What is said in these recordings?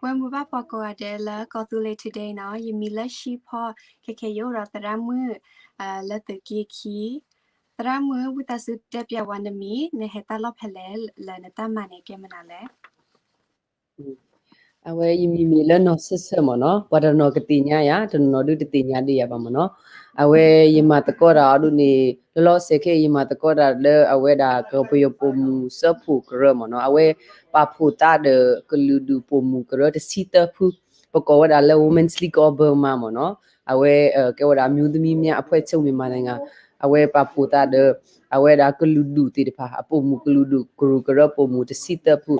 ဝဲမုၢ်ဘၣ်ပှၤကိးဂၤဒဲးလၢကီၢ်သူလ့ၤ today နီၤ, ယမံၤလၢ Shee Paul, ခဲခဲယအိၣ်ဒီးသရၣ်မုၣ် လၢသုးက့ခံ, သရၣ်မုၣ် ဝံသးစူၤတဲပၠးဝဲနမံၤ, နဟဲတၢ်လီၢ်ဖဲလဲၣ်, လၢနတၢ်မၤန့ၣ်ကဲမနုၤလဲၣ်. အဝဲယမံၤမ့ၢ်လၢနီၢ်ဆၢဆၢမ့ၢ်နီၤ, ပှၤတနီၤကသ့ၣ်ညါယၤ, တနီၤဒုးတသ့ၣ်ညါဒံးယၤဘၣ်မ့ၢ်နီၤ. အဝဲယမၤသကိးတၢ်အီၤဒုးန့ၣ် လီၤလီၤဆဲးဆဲး ယမၤသကိးတၢ်လၢအဝဲဒၣ်ကရၢပယီၤပိာ်မုၣ်စၢဖှိၣ်ကရၢမ့ၢ်နီၤ, အဝဲပာ်ဖှိၣ်သးဒီးကလုာ်ဒူၣ်ပိာ်မုၣ်ကရၢတဆံသၢဖု, ပကိးဝဲဒၣ်လၢ Women's League of Burma မ့ၢ်နီၤ, အဝဲကဲဝဲဒၣ် အမျိုးသမီးများအဖွဲ့ချုပ်မြန်မာနိုင်ငံ, အဝဲပာ်ဖှိၣ်သးဒီး အဝဲဒၣ်ကလုာ်ဒူၣ်သ့ၣ်တဖၣ် အပိာ်မုၣ်ကလုာ်ဒူၣ် ကရူၢ်ကရၢပိာ်မုၣ်တဆံသၢဖု,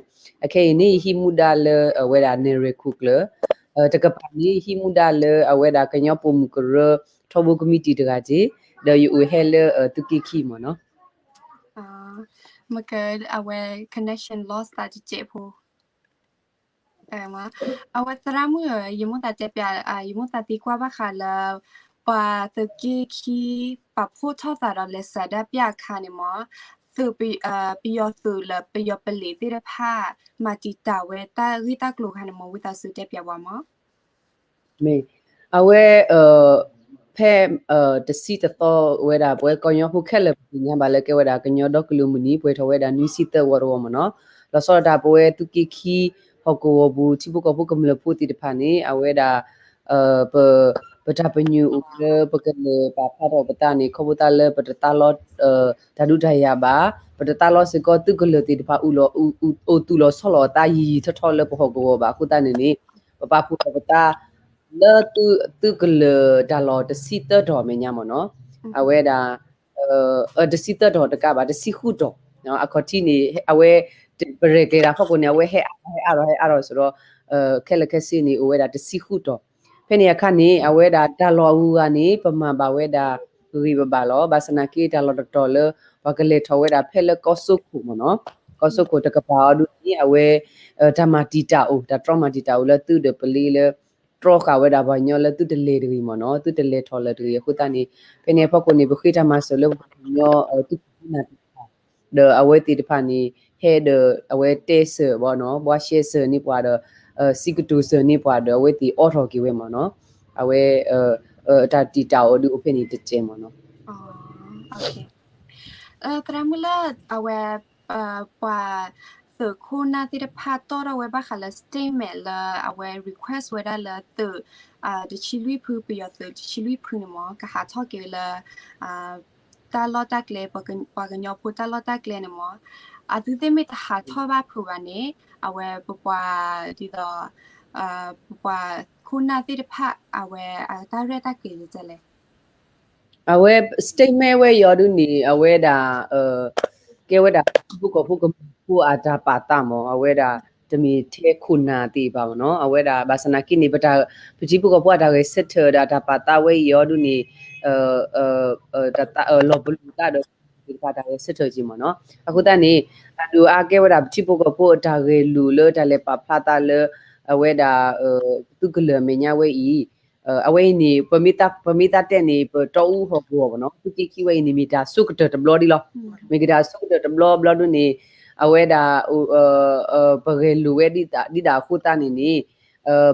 အခဲအံၤန့ၣ် ယဟံးမူဒါလၢအဝဲဒၣ်နဲၣ်ရွဲၣ်ခိၣ်ကျၢၢ်, တကပၤန့ၣ် ယဟံးမူဒါလၢအဝဲဒၣ်ကညီပိာ်မုၣ်ကရၢ ထီဘိကမံးတံာ်တဂၤက့ၤ, ဒီးယအိၣ်ဟဲလၢသုးက့ခံမ့ၢ်နီၤ. မ့ၢ်က အဝဲ connection loss သးတစဲးဖိ အဝဲသရၣ်မုၣ်ဧၢ, ယမိၣ်သးတဲပၠး, ယမိၣ်သးသံကွၢ်ဘၣ်ဃးလၢ ပှၤသုးက့ခံ ပာ်ဖှိၣ်ထီၣ်သးဒီးလဲၤဆန္ဒပြအခါန့ၣ်မ့ၢ်, သုး ပယီၤသုးလၢပယီၤပလံးသ့ၣ်တဖၣ် မၤတံာ်တာ်ဝဲတၢ်ဂ့ၢ်တၢ်ကျိၤခါန့ၣ်မ့ၢ် ဝံသးစူၤတဲပၠးပှၤမ့ၢ်. မ့ၢ် အဝဲ ဖဲ တဆံတသီဝဲဒၣ် ပဝဲကညီဖိခဲလၢာ်ပသ့ၣ်ညါဘၣ်လၢကဲဝဲဒၣ်ကညီဒီကလုာ်မုၢ်နံၤ ပှဲၤထီၣ်ဝဲဒၣ်နွံဆံသၢဝီတဝီမ့ၢ်နီၤ, လီၤဆီဒၣ်တၢ်ပဝဲသုးက့ခံ ဟီၣ်ကဝီၤပူၤ ထံဖိကီၢ်ဖိကမျၢၢ်ဖိသ့ၣ်တဖၣ်န့ၣ် အဝဲဒၣ် ပ ပတၢ်ပညိၣ်အိၣ်လၢပကလဲၤပာ်ဖျါထီၣ်ပသးန့ၣ် ခီဖျိလၢပတသးလီ တၢ်ဒုးတၢ်ယၤဘၣ်, ပတသးလီစ့ၢ်ကီးသုးကလၢၤသ့ၣ်တဖၣ် အိၣ်သူၣ်လီၤဆီလီၤအသးယံာ်ယံာ်ထီၣ်ထီၣ်လၢပဟီၣ်ကဝီၤဘၣ်အဃိသတးန့ၣ်န့ၣ် ပပာ်ဖှိၣ်ထီၣ်ပသး လၢသုး သုးကလၢၤတၢ်လီၢ်တဆံသၢတီၤအမဲာ်ညါမ့ၢ်နီၤ, အဝဲဒၣ် တဆံသၢတီၤတကးဘၣ် တဆံဃုတီၤ, အခီၣ်ထံးန့ၣ် အဝဲ ပရဲၣ်ကျဲၤတၢ်ဖီခိၣ်န့ၣ် အဝဲဟဲအါထီၣ် ဟဲအါထီၣ်ဟဲအါထီၣ်ဆိုဒီး ခဲလၢာ်ခဲဆ့န့ၣ် အိၣ်ဝဲဒၣ်တဆံဃုတီၤ, ဖဲန့ၣ်အခါန့ၣ် အဝဲဒၣ်တၢ်လီၢ်အဂုၤအဂၤန့ၣ် ပမၤဘၣ်ဝဲဒၣ်ဂ့ၤဂ့ၤဘၣ်ဘၣ်လီၤ. ဘၣ်ဆၣ်သနာ်က့ တၢ်လီၢ်တတီၤလၢ ပှၤကလဲၤထီၣ်ဝဲဒၣ်ဖဲလၢကီၢ်စိခိၣ်မ့ၢ်နီၤ, ကီၢ်စိခိၣ်တကပၤအီၤဒ်န့ၣ် အဝဲ တၢ်မၤတံာ်တာ်အိၣ် တၢ်တြီမၤတံာ်တာ်အိၣ်လၢသုးဒီးပလ့လၢ တြီဃာ်ဝဲဒၣ်ပှၤကညီလၢသုတလဲၤတဂ့ၤမ့ၢ်နီၤ, သုတလဲၤထီၣ်လၢၤတဂ့ၤအဃိသတးန့ၣ် ဖဲန့ၣ်အဖီခိၣ်န့ၣ် ပဃ့တၢ်မၤစၢၤလၢပှၤကညီ သုးခိၣ်သုးနၢ်သ့ၣ်တဖၣ် ဒီးအဝဲသ့ၣ်တဖၣ်န့ၣ် ဟဲဒီးအဝဲတဲစၢၤဘၣ်နီၤ, ဘှါရှဲစၢၤန့ၢ်ပှၤဒီး စံးကတိၤစၢၤန့ၢ်ပှၤဒီး အဝဲသ့ၣ်အိးထီၣ်က့ၤဝဲမ့ၢ်နီၤ, အဝဲ တၢ်တံာ်တာ်အိၣ်ဒုးအိၣ်ဖဲန့ၣ်တစဲးမ့ၢ်နီၤ. သရၣ်မုၣ်လၢအဝဲ ပှၤသုးခိၣ်နၢ်သ့ၣ်တဖၣ်တီၣ်ထီၣ်ဝဲဘၣ်ဃးလၢ statement လၢအဝဲ request ဝဲဒၣ်လၢသုး တဆံလွံၢ်ဖု ပယီၤသုးတဆံလွံၢ်ဖုန့ၣ်မ့ၢ် ကဟးထီၣ်က့ၤလၢ တၢ်လီၢ်တၢ်ကျဲ ပှၤကညီဖိတၢ်လီၢ်တၢ်ကျဲန့ၣ်မ့ၢ် အသုသ့ၣ်မ့ၢ်တဟးထီၣ်ဘၣ်ဖုးဘၣ်န့ၣ် အဝဲပပှၤဒ်သိး ပပှၤခိၣ်နၢ်သ့ၣ်တဖၣ် အဝဲအတၢ်ရဲၣ်တၢ်ကျဲၤလဲၣ်. အဝဲ statement ဝဲအံၤအီၤဒုးန့ၣ် အဝဲဒၣ် ကဲဝဲဒၣ်ပထံဖိကီၢ်ဖိကမျၢၢ်ဖိအတၢ်ပာ်သးမ့ၢ် အဝဲဒၣ် တမ့ၢ်ထဲခိၣ်နၢ်သ့ၣ်တဖၣ်မ့ၢ်နီၤ, အဝဲဒၣ်ဘၣ်ဆၣ်သနာ်က့န့ၣ် ပတၢ် ပထံဖိကီၢ်ဖိအတၢ်ဂဲၤဆၢထၢၣ်ဒီးအတၢ်ပာ်သးဝဲအံၤအီၤဒုးန့ၣ် လီၤပလိာ်သးဒီးသ့ၣ်တဖၣ်တၢ်ဂဲၤဆၢထၢၣ်က့ၤမ့ၢ်နီၤ, အဃိသတးန့ၣ် အဒုးအါကဲဝဲဒၣ်ပထံဖိကီၢ်ဖိအတၢ်ဂဲၤလိာ်လၢတၢ်လဲၤပာ်ဖျါသးလၢ အဝဲဒၣ် သုးကလၢၤအမဲာ်ညါဝဲအံၤ အဝဲအံၤန့ၣ် ပမ့ၢ်သးတဲန့ၣ် ပတီအူဟီၣ်ကဝီၤမ့ၢ်နီၤ, သုးက့ခံဝဲအံၤန့ၣ် မ့ၢ်တၢ်အဆိကတၢၢ်တဘျီဒ်လီၤ. မ့ၢ်က့ၤတၢ်အဆိကတၢၢ်တဘျီဘျီဒ်န့ၣ် အဝဲဒၣ် ပဂဲၤလိာ်ဝဲဒ်ဒၣ်အဃိသတးန့ၣ်န့ၣ်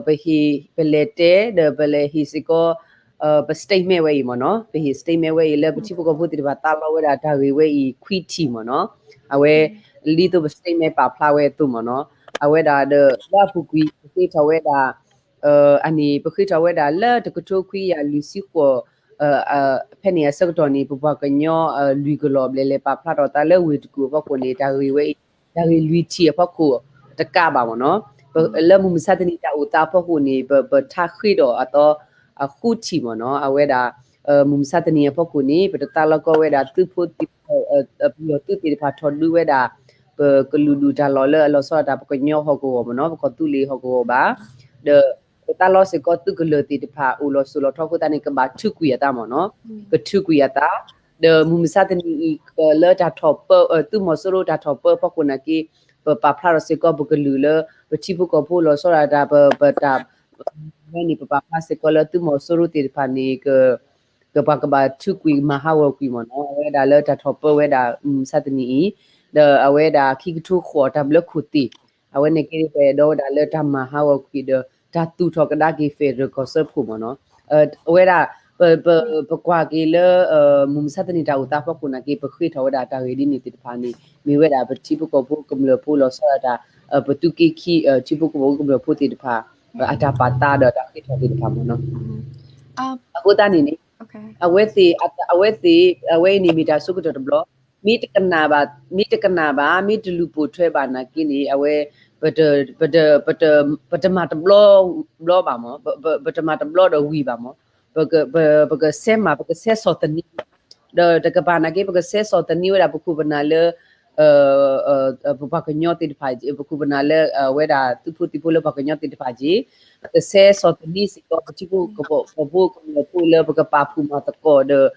ပဟ့ၣ် ပလဲၤတဲဒီးပလဲၤဟ့ၣ်စ့ၢ်ကီး ပ statement ဝဲအံၤမ့ၢ်နီၤ, ပဟ့ၣ် statement ဝဲအံၤလၢပထံဖိကီၢ်ဖိသ့ၣ်တဖၣ်သးလီဝဲဒၣ်တၢ်ဂ့ၢ်ဝဲအံၤခွံထံၣ်မ့ၢ်နီၤ, အဝဲ ဒ်သိးပ statement ပာ်ဖျါဝဲအသိးမ့ၢ်နီၤ, အဝဲဒၣ်ဒီးလၢအပူၤကွံာ် ပဃ့ထီၣ်ဝဲဒၣ် အန့ၣ် ပဃ့ထီၣ်ဝဲဒၣ်လၢတကထိခွံကယၤလွံၢ်ဆံဃိး ဖဲန့ၣ်အဆၢကတီၢ်န့ၣ် ပပှၤကညီလွံၢ်ကလီၢ်ဘျဲၣ်လဲၤပာ်ဖျါထီၣ်သးလၢဝ့ၢ်တကူၣ်အဖီခိၣ်န့ၣ် တၢ်ဂ့ၢ်ဝဲအံၤ တၢ်ဂ့ၢ်လွံၢ်ထံၣ်အဖီခိၣ်တကးဘၣ်မ့ၢ်နီၤ, လၢမုၢ်မဆါတနံၤတၢ်အိၣ်သးအဖီခိၣ်န့ၣ် ပ ပထါဃ့ဒီးအသီ အဃိထံၣ်မ့ၢ်နီၤ, အဝဲဒၣ် မုၢ်မဆါတနံၤအဖီခိၣ်န့ၣ် ပတသးလီကီဝဲဒၣ်သုးဖိသ့ၣ် ပယီၤသုးသ့ၣ်တဖၣ်ထီၣ်ဒုးဝဲဒၣ် ပကလုာ်ဒူၣ်တၢ်လီၢ်လၢအလီၤဆီဒၣ်တၢ်ပကညီဟီၣ်ကဝီၤမ့ၢ်နီၤ, ပကီၢ်သူလ့ၤဟီၣ်ကဝီၤဘၣ်, ဒီးပသးလီစ့ၢ်ကီးသုးကလၢၤသ့ၣ်တဖၣ်အိၣ်လီၤစိၤလီၤထီအဃိသတးန့ၣ် ကဘၣ်ထုးကွံာ်အသးမ့ၢ်နီၤ, ကထုးကွံာ်အသး ဒီးမုၢ်မဆါတနံၤအံၤ လၢတၢ်ထီၣ်ပၢ သုးမီၤစိရိၤတၢ်ထီၣ်ပၢအဖီခိၣ်နာ်က့ ပပာ်ဖျါထီၣ်စ့ၢ်ကီးပကလုာ်လၢ ပထံဖိကီၢ်ဖိလီၤဆီဒၣ်တၢ် ပ ပတၢ် ဝဲန့ၣ် ပပာ်ဖျါစ့ၢ်ကီးလၢသုးမီၤစိရိၤသ့ၣ်တဖၣ်န့ၣ် က ကပှၤကဘၣ်ထုးကွံာ်မၤဟးဂီၤကွံာ်မ့ၢ်နီၤ, အဝဲဒၣ်လၢတၢ်ထီၣ်ပၢဝဲဒၣ်မုၢ်မဆါတနံၤအံၤ, ဒီးအဝဲဒၣ်ခံကထိဃိးတၢ်ဘျၢခိၣ်သ့ၣ်, အဝဲန့ၣ်က့ ပအဲၣ်ဒိးဝဲဒၣ်လၢတၢ်မၤဟးဂီၤကွံာ်ဒီး တၢ်သူၣ်ထီၣ်ကဒါက့ၤ federal ကီၢ်စၢဖှိၣ်မ့ၢ်နီၤ, အဝဲဒၣ် ပ ပ ပကွၢ်က့ၤလၢ မုၢ်မဆါတနံၤတၢ်အိၣ်သးဖီခိၣ်နာ်က့ ပဃ့ထီၣ်ဝဲဒၣ်တၢ်ဂ့ၢ်ဒ်န့ၣ်သ့ၣ်တဖၣ်န့ၣ် မ့ၢ်ဝဲဒၣ်ပထံဖိကီၢ်ဖိကမျၢၢ်ဖိလီၤဆီဒၣ်တၢ် ပသုးက့ခံ ထံဖိကီၢ်ဖိကမျၢၢ်ဖိသ့ၣ်တဖၣ် အတၢ်ပာ်သးဒီးတၢ်ဃ့ထီၣ်သ့ၣ်တဖၣ်မ့ၢ်နီၤ, အဃိသတးန့ၣ်န့ၣ် အဝဲသ့ၣ် အဝဲသ့ၣ် အဝဲအံၤန့ၣ်မ့ၢ်တၢ်ဆိကတၢၢ်တဘျီ, မ့ၢ်တကနၣ်ဘၣ် မ့ၢ်တကနၣ်ဘၣ် မ့ၢ်တလူၤပိာ်ထွဲဘၣ်နာ်က့န့ၣ် အဝဲ ပတ ပတ ပတ ပတမၤတဘျီ ဘျီဘၣ်မ့ၢ်, ပတမၤတဘျီဒီးဝံၤဘၣ်မ့ၢ်, ပ ပကဆဲးမၤ ပကဆဲးဆီၣ်သနံး ဒီးတကပၤနာ်က့ ပကဆဲးဆီၣ်သနံးဝဲဒၣ် ပခိၣ်ပနၢ်လၢ ပပှၤကညီသ့ၣ်တဖၣ် ပခိၣ်ပနၢ်လၢ အဝဲဒၣ်သုးဖိသံၣ်ဖိလၢပှၤကညီသ့ၣ်တဖၣ်က့ ပကဆဲးဆီၣ်သနံးစ့ၢ်ကီး ပထံဖိကီၢ်ဖိကမျၢၢ်ဖိလၢပကပာ်ဖှိၣ်မၤသကိးဒီး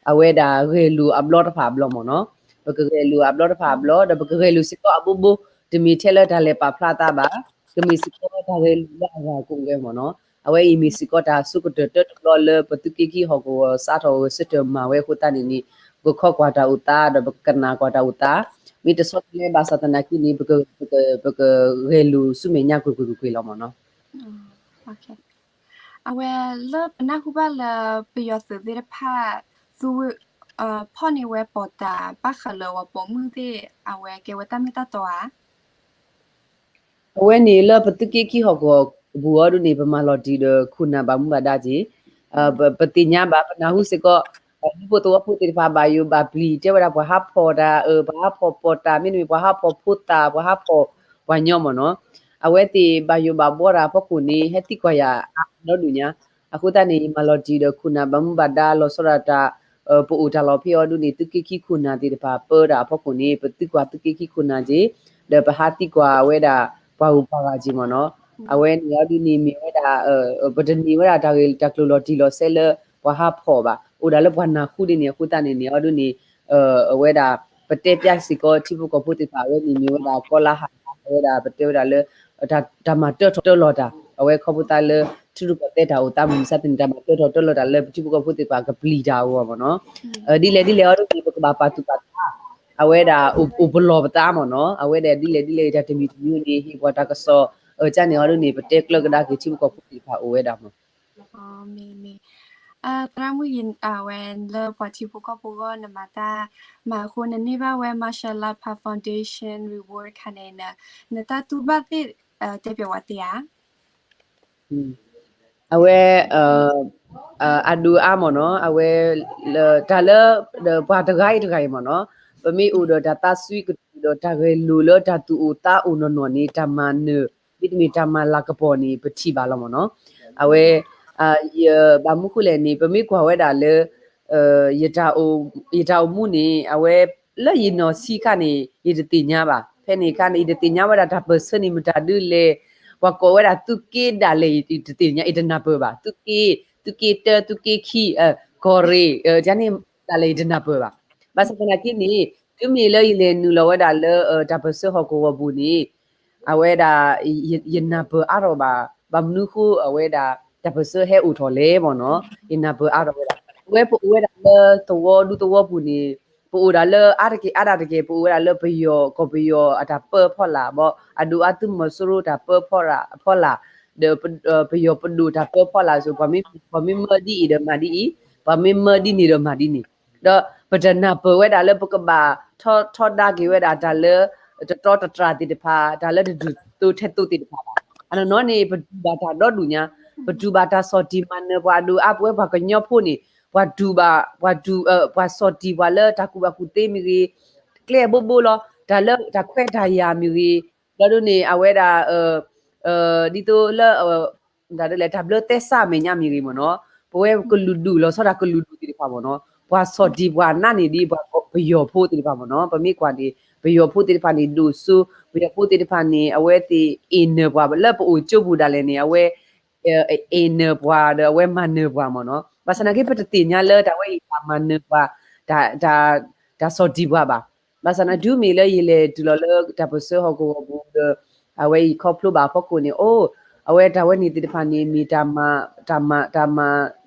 အဝဲဒၣ်ဂဲၤလိာ်အဘျီတဖၣ်အဘျီမ့ၢ်နီၤ, ပကဂဲၤလိာ်အဘျီတဖၣ်အဘျီ ဒီးပကဂဲၤလိာ်စ့ၢ်ကီးအဘိဘိ တမ့ၢ်ထဲလၢတၢ်လဲၤပာ်ဖျါသးဘၣ်, ကမ့ၢ်စ့ၢ်ကီးတၢ်ဂဲၤလိာ်လၢအဂၤကအိၣ်ဝဲမ့ၢ်နီၤ, အဝဲအံၤမ့ၢ်စ့ၢ်ကီးတၢ်ဆိကတၢၢ်တၢတဘျီလၢပသုးက့ခံဟီၣ်ကဝီၤစးထီၣ်ဂဲၤဆၢထၢၣ်မၤဝဲ အဃိသတးန့ၣ်န့ၣ် ပကခီကွၢ်တၢ်အိၣ်သး ဒီးပကကနၣ်ကွၢ်တၢ်အိၣ်သး, မ့ၢ်တဆီတလဲဘၣ်ဆၣ်သနာ်က့န့ၣ် ပကဂဲၤလိာ်ဆူမဲာ်ညါကွ့ၢ်ကွ့ၢ်ကွ့ၢ်ကွ့ၢ်လီၤမ့ၢ်နီၤ. အဝဲလၢပနၢ်ဟူဘၣ်လၢပယီၤသုးသ့ၣ်တဖၣ် သူ ဖီၣ်န့ၢ်ဝဲပီၤတၢ်ဘၣ်ဃးလၢအဝဲပိာ်မုၣ်သ့ၣ် အဝဲကဲဝဲတၢ်မ့ၢ်တၢ်တီဧါ. အဝဲန့ၣ်လၢပသုးက့ခံဟီၣ်ကဝီၤပူၤအီၤဒ်န့ၣ် ပမၤလီၤတံၢ်ဒီးခိၣ်နၢ်ဘၣ်မူဘၣ်ဒါက့ၤ, ပသ့ၣ်ညါဘၣ် ပနၢ်ဟူစ့ၢ်ကီး ဒူဖိသဝီဖိသ့ၣ်တဖၣ်ဘၣ်ယိၣ်ဘၣ်ပျံၤ တဲဝဲဒၣ်ပှၤဟးဖီၣ်တၢ် ပှၤဟးဖီၣ်ပီၤတၢ် မ့တမ့ၢ်ပှၤဟးဖီၣ်ဖိသၣ် ပှၤဟးဖီၣ်ပှၤညီမ့ၢ်နီၤ, အဝဲသ့ၣ်ဘၣ်ယိၣ်ဘၣ်ဘှီတၢ်အဖီခိၣ်န့ၣ် ဟဲသံကွၢ်ယၤအါဒီဒူၣ်ညါ, အဃိသတးန့ၣ် ယမၤလီၤတံၢ်ဒီးခိၣ်နၢ်ဘၣ်မူဘၣ်ဒါလီၤဆီဒၣ်တၢ် ပအိၣ်တၢ်လီၢ်ဖဲအီၤဒ်န့ၣ် သုးက့ခံခိၣ်နၢ်သ့ၣ်တဖၣ်ပၢတၢ်အဖီခိၣ်န့ၣ် ပသံကွၢ်သုးက့ခံခိၣ်နၢ်က့ၤ, ဒီးပဟးသံကွၢ်ဝဲဒၣ် ပှၤဂုၤပှၤဂၤက့ၤမ့ၢ်နီၤ, အဝဲန့ၣ်အီၤဒ်န့ၣ်မ့ၢ်ဝဲဒၣ် ပတန့ၢ်ဝဲဒၣ်တၢ်ဂ့ၢ်တၢ်ကျိၤလီၤတံၢ်လီၤဆဲးလၢ ပှၤဟးဖီၣ်ဘၣ် အိၣ်ဒၣ်လၢပှၤနၢ်ဟူဒ်န့ၣ် အဃိသတးန့ၣ်န့ၣ် အီၤဒ်န့ၣ် အဝဲဒၣ် ပတဲပျးစ့ၢ်ကီးထံဖိကီၢ်ဖိသ့ၣ်တဖၣ် အဝဲန့ၣ်မ့ၢ်ဝဲဒၣ်ကီလၢဟး အဝဲဒၣ်ပတဲဝဲဒၣ်လၢ တၢ်မၤတၢထီၣ်တၢလီၤတၢ် အဝဲခီဖျိသးလၢ ထံရူၢ်ကီၢ်သဲးတၢ်အိၣ်သးမုၢ်မဆါတနံၤ တၢ်မၤတၢထီၣ်တၢလီၤတၢ်လၢပထံဖိကီၢ်ဖိသ့ၣ်တဖၣ်ကပျံၤတၢ်အဂီၢ်မ့ၢ်နီၤ, ဒ်လဲၣ်ဒ်လဲၣ်အီၤဒ်န့ၣ် ပကဘၣ်ပာ်သူၣ်ပာ်သး အဝဲဒၣ်အိၣ်ပလီၢ်ပသးမ့ၢ်နီၤ, အဝဲဒၣ်ဒ်လဲၣ်ဒ်လဲၣ်တၢ်တမံၤတမံၤန့ၣ် ဟ့ၣ်ပှၤတၢ်ကစီၣ် ကန့ၣ်အီၤဒ်န့ၣ် ပတဲကျၢကဒါက့ၤထံဖိကီၢ်ဖိသ့ၣ်တဖၣ်အိၣ်ဝဲဒၣ်မ့ၢ် မ့ၢ်မ့ၢ် သရၣ်မုၣ်ယ အဝဲလၢပှၤထံဖိကီၢ်ဖိဂီၢ် နမၤတၢ်မၤအဃိ နန့ၢ်ဘၣ်ဝဲ Marshall Love Foundation Reward ခါန့ၣ် နတၢ်တူၢ်ဘၣ်သ့ၣ် တဲပၠးဝဲသ့ဧါ. အဝဲ အဒိအါမ့ၢ်နီၤ အဝဲ တၢ်လၢ ပှၤတဂၤအံၤတဂၤအံၤမ့ၢ်နီၤ ပမ့ၢ်အိၣ်ဒီးတၢ်သးစွံကတုၤဒီးတၢ်ဂဲၤလိာ်လၢတၢ်သူၣ်အိၣ်သးအိၣ်နီၢ်နီၢ်န့ၣ် တၢ်မၤနၢၤ မ့တမ့ၢ်တၢ်မၤလၤကပီၤန့ၣ် ပထံၣ်ဘၣ်လီၤမ့ၢ်နီၤ. အဝဲ ယဘၣ်မနုၤဃိလဲၣ်န့ၣ် ပမ့ၢ်ကွၢ်ဝဲဒၣ်လၢ ယတၢ်အိၣ်မူန့ၣ် အဝဲ လၢယနီၢ်ဆံးခါန့ၣ် ယတသ့ၣ်ညါဘၣ်. ဖဲန့ၣ်အခါန့ၣ် ယတသ့ၣ်ညါဝဲဒၣ်တၢ်ပၢၢ်ဆၢန့ၣ်မတၤဒ်လဲၣ်, ပှၤကိးဝဲဒၣ်သုးက့ဒၣ်လဲာ် ယတသ့ၣ်ညါ ယတနၢ်ပၢၢ်ဘၣ်. သုးက့, သုးက့တၢ, သုးက့ခံ, ကီၢ်ရ့ၣ် ဒ်န့ၣ်ဒၣ်လဲာ်ယတနၢ်ပၢၢ်ဘၣ်. ဘၣ်ဆၣ်သနာ်က့န့ၣ် တုၤမ့ၢ်လၢယလဲၤနုာ်လီၤဝဲဒၣ်လၢ တၢ်ပၢၢ်ဆၢဟီၣ်ကဝီၤပူၤန့ၣ် အဝဲဒၣ် ယနၢ်ပၢၢ်အါထီၣ်ဘၣ်. ဘၣ်မနုၤဃိအဝဲဒၣ် တၢ်ပၢၢ်ဆၢဟဲအိၣ်ထီၣ်လဲၣ်မ့ၢ်နီၤ, ယနၢ်ပၢၢ်အါထီၣ်ဝဲဒၣ် အဝဲပအိၣ်ဝဲဒၣ်လၢသဝီဒူသဝီပူၤန့ၣ် ပအိၣ်ဒၣ်လၢအါတက့ၢ်အါဒၣ်တက့ၢ် ပအိၣ်ဝဲဒၣ်လၢပယီၤ ကီၢ်ပယီၤအတၢ်ပၢအဖီလာ် ဘၣ်အဒိၣ်အါသုးမီၤစိရိၤတၢ်ပၢအဖီလာ် ဒီး ပယီၤပဒိၣ်တၢ်ပၢအဖီလာ်အသိး ပှၤမ့ၢ်မၢဒ်အံၤဒီးမၤဒ်အံၤ, ပှၤမ့ၢ်မၢဒ်န့ၣ်ဒီးမၤဒ်န့ၣ်, ဒီးပတနၢ်ပၢၢ်ဝဲဒၣ်လၢပကဘၣ်ထီဒါက့ၤဝဲဒၣ်တၢ်လၢ တတီတတြၢ်သ့ၣ်တဖၣ် တၢ်လၢတဒုးသိးထဲသိးသ့ၣ်တဖၣ်ဘၣ်. အနီၢ်နီၢ်န့ၣ် ပတူၢ်ဘၣ်တၢ်ဒီဒူၣ်ညါ, ပတူၢ်ဘၣ်တၢ်ဆီၣ်တံၢ်မၤနၢၤပှၤအဒိၣ်အါ ပဝဲပှၤကညီဖိန့ၣ် ပှၤတူၢ်ဘၣ် ပှၤတူၢ် ပှၤဆီၣ်တံၢ်ပှၤလၢတၢ်ကူၣ်ဘၣ်ကူၣ်သ့မ့ၢ်ဂ့ၤ, ကျဲအဘိဘိလီၤ တၢ်လၢတၢ်ခွဲးတၢ်ယာ်မ့ၢ်ဂ့ၤ, ဒီးဒ်န့ၣ် အဝဲဒၣ် ဒ်သိးလၢ တၢ်ဒ်လဲၣ် တၢ်ဘျၢသဲစးမဲာ်ညါမ့ၢ်ဂ့ၤမ့ၢ်နီၤ, ပဝဲကလုာ်ဒူၣ်လီၤဆီဒၣ်ကလုာ်ဒူၣ်သ့ၣ်တဖၣ်မ့ၢ်နီၤ, ပှၤဆီၣ်တံၢ်ပှၤနးန့ၣ်ဒ်ပှၤပယီၤဖိသ့ၣ်တဖၣ်မ့ၢ်နီၤ, ပမ့ၢ်ကွၢ်န့ၣ် ပယီၤဖိသ့ၣ်တဖၣ်န့ၣ် ဒိၣ်စိ ပယီၤဖိသ့ၣ်တဖၣ်န့ၣ် အဝဲသ့ၣ်အ့ၣ်နၢၤပှၤလၢပအိၣ်ကၠိပူၤဒၣ်လဲာ်န့ၣ် အဝဲ အ့ၣ်နၢၤပှၤဒီးအဝဲမၤနၢၤပှၤမ့ၢ်နီၤ, ဘၣ်ဆၣ်သနာ်က့ ပတသ့ၣ်ညါလၢတၢ်ဝဲအံၤ တၢ်မၤနၢၤပှၤ တၢ် တၢ်ဆီၣ်တံၢ်ပှၤဘၣ်. ဘၣ်ဆၣ်သနာ်က့ တုၤမ့ၢ်လၢယလဲၤတုၤလီၤလၢတၢ်ပၢၢ်ဆၢဟီၣ်ကဝီၤပူၤဒီး အဝဲအံၤခီဖျိဘၣ်အဖီခိၣ်န့ၣ် အိၣ် အဝဲတၢ်ဝဲန့ၣ်သ့ၣ်တဖၣ်န့ၣ် မ့ၢ်တၢ်မၤ တၢ်မၤ တၢ်မ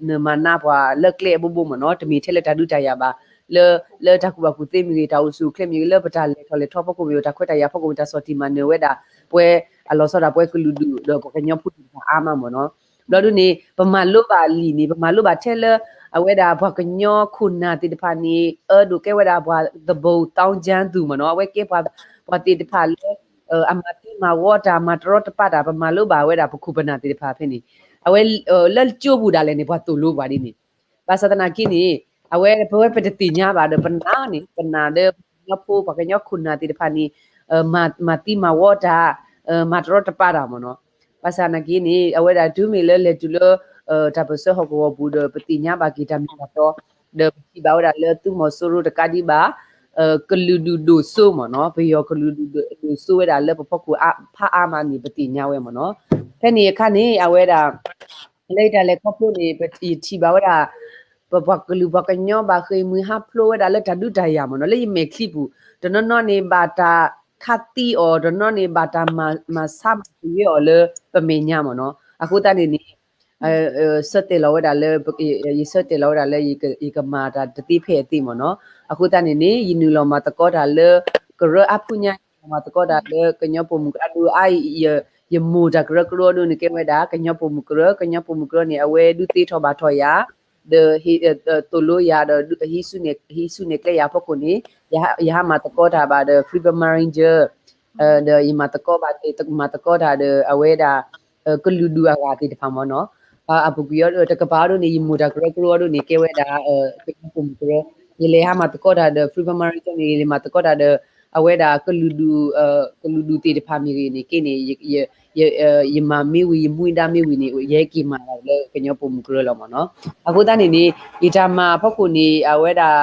ၤနၢၤမၤနးပှၤလၢကျဲအဘိဘိမ့ၢ်နီၤ, တမ့ၢ်ထဲလၢတၢ်ဒုးတၢ်ယၤဘၣ်, လၢ လၢတၢ်ကူၣ်ဘၣ်ကူၣ်သ့မ့ၢ်ဂ့ၤ, တၢ်အိၣ်ဆူၣ်အိၣ်ချ့မ့ၢ်ဂ့ၤ, လၢပတၢ်လဲၤထီၣ်လဲၤထီအဖီခိၣ်မ့ၢ်ဂ့ၤ, တၢ်ခွဲးတၢ်ယာ်ဖီခိၣ်မ့ၢ် တၢ်ဆီၣ်တံၢ်မၤနၢၤဝဲဒၣ် ပှၤအလီၤဆီဒၣ်တၢ် ပှၤကလုာ်ဒူၣ်ဒီးပှၤကညီဖိသ့ၣ်တဖၣ်အါမးမ့ၢ်နီၤ. ဘျီဒုန့ၣ် ပမၤလိဘၣ်လံာ်န့ၣ် ပမၤလိဘၣ်ထဲလၢ အဝဲဒၣ်ပှၤကညီခိၣ်နၢ်သ့ၣ်တဖၣ်န့ၣ် အၢဒိၣ်ကဲဝဲဒၣ်ပှၤသဘိၣ်သီကၠၢသူၣ်မ့ၢ်နီၤ, အဝဲကဲပှၤ ပှၤသ့ၣ်တဖၣ်လၢ အမၤသံမၤဝီတၢ် မၤတရီတပါတၢ်, ပမၤလိဘၣ်ဝဲဒၣ်ပခိၣ်ပနၢ်သ့ၣ်တဖၣ်ဖဲန့ၣ်, အဝဲ လၢကၠိပူၤဒၣ်လဲာ်န့ၣ် ပှၤသိၣ်လိပှၤဒ်န့ၣ်, ဘၣ်ဆၣ်သနာ်က့န့ၣ် အဝဲပဝဲပတသ့ၣ်ညါဘၣ်ဒီး ပနၢ်န့ၣ် ပနၢ်ဒီးပှၤကညီဖိ ပှၤကညီခိၣ်နၢ်သ့ၣ်တဖၣ်န့ၣ် မၤသံမၤဝီတၢ် မၤတရီတပါတၢ်မ့ၢ်နီၤ. ဘၣ်ဆၣ်သနာ်က့န့ၣ် အဝဲဒၣ်တုၤမ့ၢ်လၢလဲၤတုၤလၢ တၢ်ပၢၢ်ဆၢဟီၣ်ကဝီၤပူၤဒီး ပသ့ၣ်ညါဘၣ်က့ၤတၢ်မ့ၢ်တၢ်တီ, ဒီးပထံၣ်ဘၣ်ဝဲဒၣ်လၢသုးမီၤစိရိၤတကးဒံးဘၣ် ကလုာ်ဒူၣ်ဒိၣ်စိမ့ၢ်နီၤ, ပယီၤကလုာ်ဒူၣ်ဒိၣ်စိဝဲဒၣ်လၢပဖီခိၣ်ဖးအါမးန့ၣ် ပသ့ၣ်ညါဝဲမ့ၢ်နီၤ. ဖဲန့ၣ်အခါန့ၣ် အဝဲဒၣ် လၢယတၢ်လဲၤခီဖျိန့ၣ် ယထံၣ်ဘၣ်ဝဲဒၣ် ပပှၤကလုာ်ပှၤကညီဘၣ်ဃ့ၢ်မှံဟးဖျိးဝဲဒၣ်လၢတၢ်ဒုးတၢ်ယၤမ့ၢ်နီၤ, လၢယမဲာ်ချံပူၤ တနီၤနီၤန့ၣ် ဘၣ်တၢ်ခးသံအီၤ, တနီၤန့ၣ် ဘၣ်တၢ်မၤဆါမၤကယဲအီၤလၢပမဲာ်ညါမ့ၢ်နီၤ. အဃိသတးန့ၣ်န့ၣ် ဆၢတဲာ်လီၤဝဲဒၣ်လၢ ယဆၢတဲာ်လီၤဝဲဒၣ်လၢ ယကမၤတၢ်တသ့ဖဲအသ့မ့ၢ်နီၤ. အဃိသတးန့ၣ်န့ၣ် ယနုာ်လီၤမၤသကိးတၢ်လၢ ကရၢအါဖုညါ မၤသကိးတၢ်လၢကညီပိာ်မုၣ်ကရၢအဒိၣ်အါအံၤ ယမိၢ်တၢ်ကရၢကရိအဒိၣ်န့ၣ် ကဲဝဲဒၣ် ကညီပိာ်မုၣ်ကရၢ, ကညီပိာ်မုၣ်ကရၢန့ၣ် အဝဲဒုးသ့ထီၣ်ဘၣ်ထီၣ်ယၤ ဒီး သိၣ်လိယၤဒီး ဟံးစုနဲၣ်ကျဲယၤအဖီခိၣ်န့ၣ် ယဟးမၤသကိးတၢ်ဘၣ်ဒီး Freedom Ranger ဒီးယမၤသကိးဘၣ် မၤသကိးတၢ်ဒီး အဝဲဒၣ် ကလုာ်ဒူၣ်အဂၤသ့ၣ်တဖၣ်မ့ၢ်နီၤ. အပူၤကွံာ်အီၤတကပၤအီၤဒိၣ်န့ၣ် ယမိၢ်တၢ်ကရၢကရိအီၤဒိၣ်န့ၣ် ကဲဝဲဒၣ် ကညီပိာ်မုၣ်ကရၢ, ယလဲၤဟးမၤသကိးတၢ်ဒီး Freedom Ranger မ့ၢ်ဂ့ၤ, ယလဲၤမၤသကိးတၢ်ဒီး အဝဲဒၣ် ကလုာ်ဒူၣ်သ့ၣ်တဖၣ်မ့ၢ်ဂ့ၤန့ၣ်က့န့ၣ် ယမၤမ့ၢ်ဝံၤ ယမူဒါမ့ၢ်ဝံၤန့ၣ် ယဟဲက့ၤမၤလၢကညီပိာ်မုၣ်ကရၢလီၤမ့ၢ်နီၤ. အဃိသတးန့ၣ်န့ၣ် ယတၢ်မၤအဖီခိၣ်န့ၣ် အဝဲဒၣ်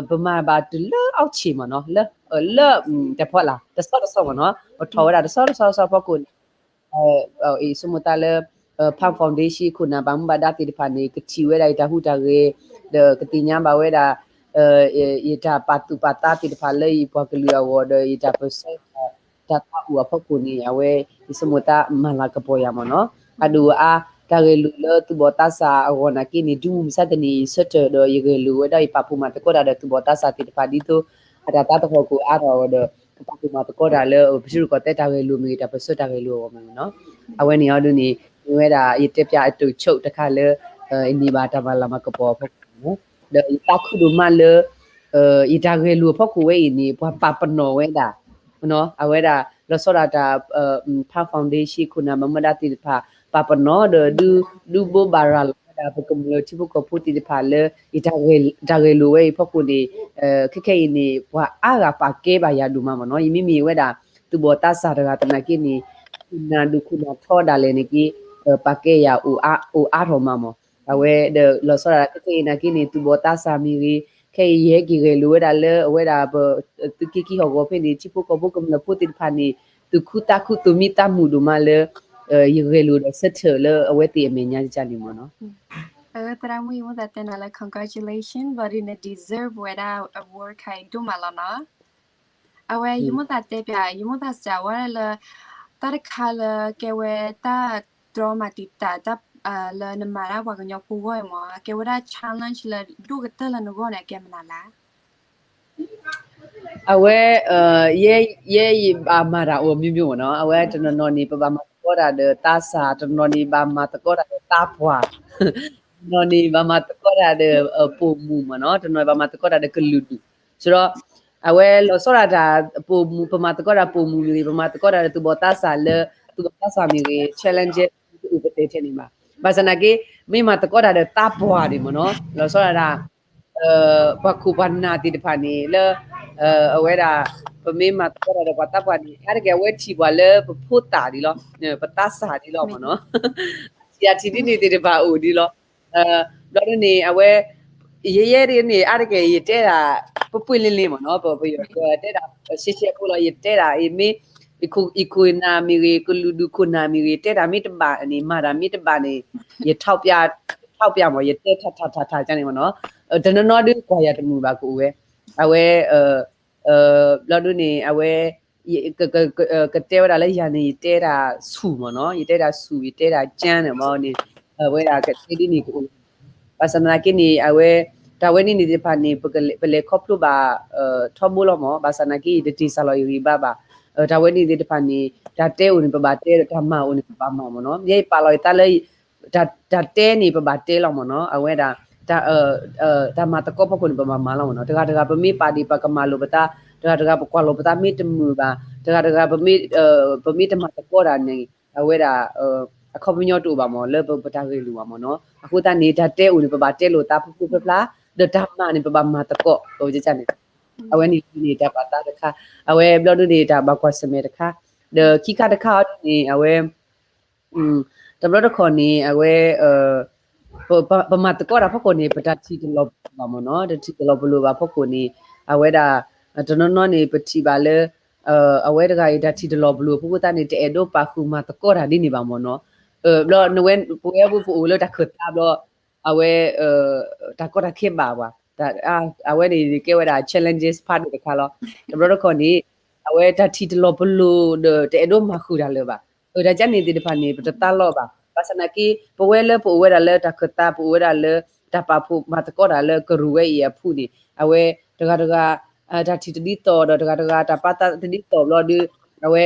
ပမၤဘၣ်တုၤလၢ အောက်ခြေ မ့ၢ်နီၤ, လၢ လၢ တဖီလာ် တဆီတဆီမ့ၢ်နီၤ, ပထီၣ်ဝဲဒၣ်တဆီတဆီဆီဖီခိၣ်န့ၣ် ယဆိကမိၣ်သးလၢ Palm Foundation ခိၣ်နၢ်ဘၣ်မူဘၣ်ဒါသ့ၣ်တဖၣ်န့ၣ် ကထံၣ်ဝဲဒၣ်ယတၢ်ဟူးတၢ်ဂဲၤ ဒီးကသ့ၣ်ညါဘၣ်ဝဲဒၣ် ယတၢ်ပာ်သူၣ်ပာ်သးသ့ၣ်တဖၣ်လၢယပှၤကလုာ်အဂီၢ်ဒီး ယတၢ်ပၢၢ်ဆၢ တၢ်သးအိၣ်အဖီခိၣ်န့ၣ် အဝဲ ယဆိကမိၣ်သးမၤလၤကပီၤယၤမ့ၢ်နီၤ. အဒိၣ်အါ တၢ်ဂဲၤလိာ်လၢသူၣ်ဘီၣ်သးစၢ်အဂီၢ်နာ်က့န့ၣ် တုၤမုၢ်မဆါတနံၤအံၤ ဆၢထၢၣ်ဒီးယဂဲၤလိာ်ဝဲဒၣ် ယပာ်ဖှိၣ်မၤသကိးတၢ်ဒီးသူၣ်ဘီၣ်သးစၢ်သ့ၣ်တဖၣ် ဒ်သိးအတၢ်သးသဟီၣ်ကအိၣ်အါထီၣ်အဂီၢ်ဒီး ကပာ်ဖှိၣ်မၤသကိးတၢ်လၢ ပထံရူၢ်ကီၢ်သဲးတၢ်ဂဲၤလိာ်မ့ၢ်ဂ့ၤ တၢ်ပၢၢ်ဆၢတၢ်ဂဲၤလိာ်အဂီၢ်မ့ၢ်ဂ့ၤနီၤ. အဝဲန့ၣ်အီၤဒ်န့ၣ် မ့ၢ်ဝဲဒၣ် ယတဲပၠးအတိာ်ဆိးတခါလၢ ယန့ၢ်ဘၣ်တၢ်မၤလၤမၤကပီၤအဖီခိၣ်န့ၣ် ဒီးယသးခုဒိၣ်မးလၢ ယတၢ်ဂဲၤလိာ်အဖီခိၣ်ဝဲအံၤန့ၣ် ပှၤပာ်ပနီၣ်ဝဲဒၣ် အဝဲဒၣ် လီၤဆီဒၣ်တၢ် Palm Foundation ခိၣ်နၢ်ဘၣ်မူဘၣ်ဒါသ့ၣ်တဖၣ် ပာ်ပနီၣ်ဒီး ဒုးဘိးဘၣ်ရၤလီၤဝဲဒၣ် ပကမျၢၢ်ထံဖိကီၢ်ဖိသ့ၣ်တဖၣ်လၢ ယတၢ်ဂဲၤလိာ်ဝဲအံၤအဖီခိၣ်န့ၣ် ခဲခဲအံၤန့ၣ် ပှၤအါဂၤပာ်ကဲဘၣ်ယၤဒိၣ်မးမ့ၢ်နီၤ. ယမ့မ့ၢ်ဝဲဒၣ် သူၣ်ဘီၣ်သးစၢ်တဂၤသနာ်က့န့ၣ် ခိၣ်နၢ်ဒိၣ်ခိၣ်နၢ်ထီဒၣ်လဲာ်န့ၣ်က့ ပာ်ကဲယၤအိၣ်အါထီၣ်မးမ့ၢ် အဝဲဒီးလီၤဆီဒၣ်တၢ်ခဲခဲအံၤနာ်က့န့ၣ် သူၣ်ဘီၣ်သးစၢ်မ့ၢ်ဂ့ၤ ခဲအံၤယဟဲက့ၤဂဲၤလိာ်ဝဲဒၣ်လၢအဝဲဒၣ်ပ သုးက့ခံဟီၣ်ကဝီၤဖဲန့ၣ် ထံဖိကီၢ်ဖိကမျၢၢ်ဖိသ့ၣ်တဖၣ်န့ၣ် သူၣ်ခုသးခု သူၣ်မံသးမုာ်ဒိၣ်မးလၢ ယဂဲၤလိာ်ဒီးဆၢထၢၣ်လၢအဝဲသ့ၣ်အမဲာ်ညါကန့ၣ်မ့ၢ်နီၤ. သရၣ်မုၣ် ယမိၣ်သးတဲနၤလၢ congratulation ဘျီဒ်န့ၣ် deserve ဝဲဒၣ် award ခါအံၤဒိၣ်မးလီၤနီၤ. အဝဲယမိၣ်သးတဲပၠး ယမိၣ်သးစံးဝဲဒၣ်လၢ တၢ်တခါလၢကဲဝဲတၢ်တြီမၤတံာ်တာ် လၢနမၤဒၣ်ပှၤကညီဖိဂီၢ်အံၤမ့ၢ် ကဲဝဲဒၣ် challenge လၢဒိၣ်ကတၢၢ်လၢနဂီၢ်န့ၣ် အကဲမနုၤလဲၣ်. အဝဲ ယဲယဘၣ်မၤတၢ်အိၣ်မျိုးမျိုးမ့ၢ်နီၤ. အဝဲတနီၤနီၤန့ၣ် ပဘၣ်မၤသကိးတၢ်ဒီးသးစၢ်, တနီၤနီၤန့ၣ် ဘၣ်မၤသကိးတၢ်ဒီးသးပှၢ်, တနီၤန့ၣ် ဘၣ်မၤသကိးတၢ်ဒီးပိာ်မုၣ်မ့ၢ်နီၤ, တနီၤဘၣ်မၤသကိးတၢ်ဒီးကလုာ်ဒူၣ်. ဆိုတော့ အဝဲလီၤဆီဒၣ်တၢ်ပိာ်မုၣ်, ပမၤသကိးတၢ်ပိာ်မုၣ်မ့ၢ်ဂ့ၤ, ပမၤသကိးတၢ်ဒီးသူၣ်ဘီၣ်သးစၢ်လၢ သူၣ်ဘီၣ်သးစၢ်မ့ၢ်ဂ့ၤ challenge တအိၣ်ပတဲထဲန့ၣ်ဘၣ်. ဘၣ်ဆၣ်သနာ်က့ မ့ၢ်မၤသကိးတၢ်ဒီးသးပှၢ်န့ၣ်မ့ၢ်နီၤ, လီၤဆီဒၣ်တၢ် ပှၤခိၣ်ပှၤနၢ်သ့ၣ်တဖၣ်န့ၣ်လၢ အဝဲဒၣ် ပမ့ၢ်မၤသကိးတၢ်ဒီးပှၤသးပှၢ်န့ၣ် အါတက့ၢ်အဝဲထံၣ်ပှၤလၢပဖိသၣ်ဒ်လီၤ, ပသးစၢ်ဒ်လီၤမ့ၢ်နီၤ. ထံၣ်အထံၣ်ဒ်န့ၣ်သ့ၣ်တဖၣ်အိၣ်ဒ်လီၤ. ဘျီဒ်န့ၣ် အဝဲ ယဲယဲဒ်န့ၣ် အါတက့ၢ်ယတဲဒၣ် ပပှ့ၤလ့လ့မ့ၢ်နီၤ, ပပယီၤတဲဒၣ် ရှဲရှဲဖိလီၤ, ယတဲဒၣ် ယမ့ၢ် ယခိၣ်နၢ်မ့ၢ်ဂ့ၤ ကလုာ်ဒူၣ်ခိၣ်နၢ်မ့ၢ်ဂ့ၤ တဲတၢ်မ့ၢ်တဘၣ်န့ၣ် မၤတၢ်မ့ၢ်တဘၣ်န့ၣ် ယထောက်ပြ, ထောက်ပြမ့ၢ် ယတဲထးထးထးထးန့ၣ်မ့ၢ်နီၤ. တနီၤနီၤဒုးကွၢ်ယၤတမုာ်ဘၣ်ကအိၣ်ဝဲ, အဝဲ ဘျီဒုန့ၣ် အဝဲ ကတဲဝဲဒၣ်လၢယၤန့ၣ် ယတဲတၢ်ဆူၣ်မ့ၢ်နီၤ, ယတဲတၢ်ဆူၣ် ယတဲတၢ်ကၠၢန့ၣ်မ့ၢ်န့ၣ်, အဝဲဒၣ်ကတဲဒ်န့ၣ်ကအိၣ်, ဘၣ်ဆၣ်သနာ်က့န့ၣ် အဝဲ တၢ်ဝဲန့ၣ်န့ၣ်သ့ၣ်တဖၣ်န့ၣ် ပလဲၤခီဖျိဘၣ် ထီဘိလီၤမ့ၢ်, ဘၣ်ဆၣ်သနာ်က့ ယတတ့ၢ်စၢ်လီၤယဂံၢ်ဘါဘၣ်, တၢ်ဝဲန့ၣ်သ့ၣ်တဖၣ်န့ၣ် တၢ်တဲအိၣ်န့ၣ် ပဘၣ်တဲဒီး တၢ်မၤအိၣ်န့ၣ် ပဘၣ်မၤမ့ၢ်နီၤ, ယဲယပာ်လီၤယသးလၢ တၢ်တဲန့ၣ် ပဘၣ်တဲလီၤမ့ၢ်နီၤ, အဝဲဒၣ် တၢ်မၤသကိးဖီခိၣ်န့ၣ် ပဘၣ်မၤလီၤမ့ၢ်နီၤ, တဂၤတဂၤပမ့ၢ်ပာ်ဒံးပကမၤလိာ်ပသး, တဂၤတဂၤပကွၢ်လိာ်ပသးမ့ၢ်တမုာ်ဘၣ်, တဂၤတဂၤ ပမ့ၢ်တမၤသကိးတၢ်န့ၣ် အဝဲဒၣ် အခီပညီတအိၣ်ဘၣ်မ့ၢ် လၢပတၢ်ဂဲၤလိာ်ဘၣ်မ့ၢ်နီၤ, အဃိသတးန့ၣ် တၢ်တဲအိၣ်န့ၣ် ပဘၣ်တဲလိာ်သးဖျိဖျိဖျါဖျါ, ဒီးတၢ်မၤန့ၣ် ပဘၣ်မၤသကိး ပဝဲန့ၣ်, အဝဲန့ၣ်န့ၣ်တၢ်ပာ်သးတခါ, အဝဲဘျီဒုန့ၣ် တၢ်ဘၣ်ကွၢ်ဆၢၣ်မဲာ်တခါ, ဒီးခံခါတခါအီၤဒုန့ၣ် အဝဲ တဘျီတခီၣ်န့ၣ် အဝဲ ပမၤသကိးတၢ်ဖီခိၣ်န့ၣ် ပတၢ်ထံၣ်တလီၤပလိာ်ဘၣ်မ့ၢ်နီၤ, တထံၣ်တလီၤပလိာ်ဘၣ်ဖီခိၣ်န့ၣ် အဝဲဒၣ် တနီၤနီၤန့ၣ် ပထံၣ်ဘၣ်လၢ အဝဲတဂၤအံၤတၢ်ထံၣ်တလီၤပလိာ်အဃိသတးန့ၣ် တအဲၣ်ဒိးပာ်ဃုာ်မၤသကိးတၢ်ဒ်န့ၣ်ဘၣ်မ့ၢ်နီၤ, ဘျီနဝဲပဝဲပအိၣ်လၢတၢ်ခၢၣ်သးဘျီ အဝဲ တၢ်ကီတၢ်ခဲဘၣ်ပှၤ, အဝဲန့ၣ်ကဲဝဲဒၣ် challenges ဖးဒိၣ်တခါလီၤ, တဘျီတခီၣ်န့ၣ် အဝဲတၢ်ထံၣ်တလီၤပလိာ်ဒီး တအဲၣ်ဒိးမၤဃုာ်တၢ်လၢၤဘၣ်, တၢ်ကန့ၣ်သ့ၣ်တဖၣ်န့ၣ် ပတသးလီဘၣ်, ဘၣ်ဆၣ်သနာ်က့ ပဝဲလၢပအိၣ်ဝဲဒၣ်လၢတၢ်ခၢၣ်သး ပအိၣ်ဝဲဒၣ်လၢ တၢ်ပာ်ဖှိၣ်မၤသကိးတၢ်လၢကရူၢ်ဝဲအံၤအဖုၣ်န့ၣ် အဝဲ တဂၤတဂၤ တၢ်ထံၣ်တဒ်သိးဒီး တဂၤတဂၤတၢ်ပာ်သးတဒ်သိးဘျီဒု အဝဲ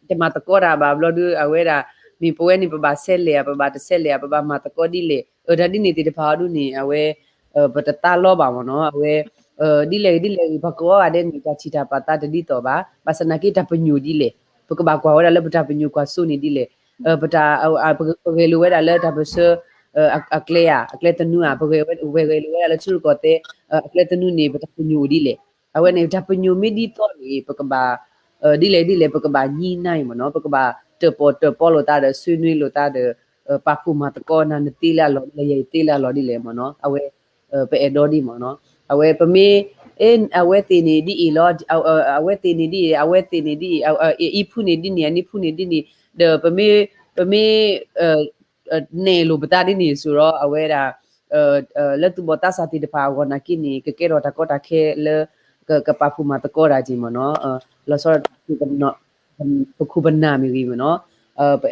တမၤသကိးတၢ်ဘၣ်ဘျီဒု အဝဲဒၣ် မ့ၢ်ပဝဲန့ၣ် ပဘၣ်ဆဲးလဲၣ်ဧါ ပဘၣ်တဆဲးလဲၣ်ဧါ ပဘၣ်မၤသကိးဒ်လဲၣ် တၢ်ဒ်န့ၣ်သ့ၣ်တဖၣ်အီၤဒုန့ၣ် အဝဲ ပတသးလီဘၣ်မ့ၢ်နီၤ, အဝဲ ဒ်လဲၣ်ဂ့ၤဒ်လဲၣ်ဂ့ၤ ပှၤကိးဂၤဒဲးန့ၣ် တၢ်ထံၣ်တၢ်ပာ်သးတဒ်သိးဘၣ်, ဘၣ်ဆၣ်သနာ်က့တၢ်ပညိၣ်ဒ်လဲၣ်, ပကဘၣ်ကွၢ်ဝဲဒၣ်လၢပတၢ်ပညိၣ်ကွၢ်စိန့ၣ်ဒ်လဲၣ်, ပ ပဂဲၤလိာ်ဝဲဒၣ်လၢတၢ်ပၢၢ်ဆၢ အကျဲဧါ အကျဲသနူဧါ, ပဂဲၤလိာ်ဝဲဒၣ်လၢထံရူၢ်ကီၢ်သဲး အကျဲသနူန့ၣ် ပတၢ်ပညိၣ်အိၣ်ဒ်လဲၣ်, အဝဲန့ၣ် တၢ်ပညိၣ်မ့ၢ်ဒ်သိးန့ၣ် ပကဘၣ် ဒ်လဲၣ်ဒ်လဲၣ် ပကဘၣ်ညှိနှိုင်းမ့ၢ်နီၤ, ပကဘၣ်တၢၣ်ပီၣ်တၢၣ်ပီလိာ်သးဒီး ဆွေးနွေးလိာ်သးဒီး ပာ်ဖှိၣ်မၤသကိး နၤနသ့လၢအလီၢ်ဒ်လဲၣ် ယဲယသ့လၢအလီၢ်ဒ်လဲၣ်မ့ၢ်နီၤ, အဝဲ ပအဲၣ်ဒိးဒ်မ့ၢ်နီၤ, အဝဲပမ့ၢ် အဝဲသ့ၣ်န့ၣ်ဒ်အံၤလီၤ, အဝဲသ့ၣ်န့ၣ်ဒ်အံၤ အဝဲသ့ၣ်န့ၣ်ဒ်အံၤ အအံၤဖုန့ၣ်ဒ်န့ၣ် အနံၤဖုန့ၣ်ဒ်န့ၣ်, ဒီးပမ့ၢ် ပမ့ၢ် နဲၣ်လိာ်ပသးဒ်န့ၣ်စ့ၢ်ဒီး အဝဲဒၣ် လၢသူၣ်ဘီၣ်သးစၢ်သ့ၣ်တဖၣ်အဂီၢ်နာ်က့န့ၣ် ကကဲထီၣ်တၢ်ကီတၢ်ခဲလၢ ကပာ်ဖှိၣ်မၤသကိးတၢ်က့ၤမ့ၢ်နီၤ, လီၤဆီဒၣ်တၢ် ပခိၣ်ပနၢ်မ့ၢ်ဂ့ၤမ့ၢ်နီၤ,